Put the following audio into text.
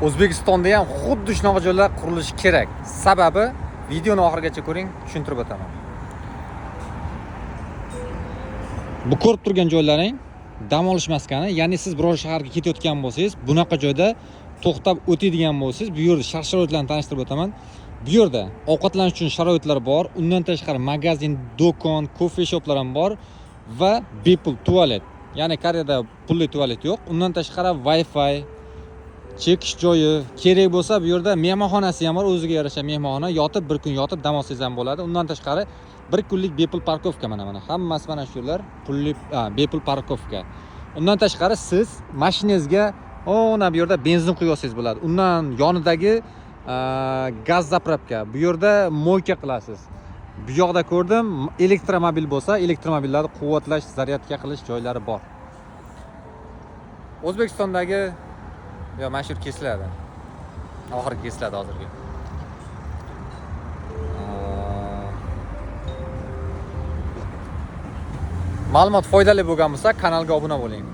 O'zbekistonda ham xuddi shunaqa joylar qurilishi kerak. Sababi videoni oxirigacha ko'ring, tushuntirib o'taman. Bu ko'rib turgan joylaring dam olish maskani, ya'ni siz biror shaharga ketayotgan bo'lsangiz, bunaqa joyda to'xtab o'tadigan bo'lsangiz, bu yerda shart sharoitlarni tanishtirib o'taman. Bu yerda ovqatlanish uchun sharoitlar bor, undan tashqari magazin, do'kon, kofe shoplar ham bor va bepul tualet. Ya'ni Koreyada pulli tualet yo'q. Undan tashqari Wi-Fi, chekish joyi, kerak bo'lsa bu yerda mehmonxonasi ham bor, o'ziga yarasha mehmonxona, yotib bir kun yotib dam olsangiz ham bo'ladi. Undan tashqari bir kunlik bepul parkovka, mana hammasi mana shu yerlar pulli, bepul parkovka. Undan tashqari siz mashinangizga ona bu yerda benzin quyib olsangiz bo'ladi. Undan yonidagi gaz zapravka, bu yerda moyka qilasiz. Bu yoqda ko'rdim, elektromobil bo'lsa, elektromobillarni quvvatlash, zaryadka qilish joylari bor. O'zbekistondagi yo mana shu yer kesiladi. Oxiri kesiladi hozirgi. Ma'lumot foydali bo'lgan bo'lsa, kanalga obuna bo'ling.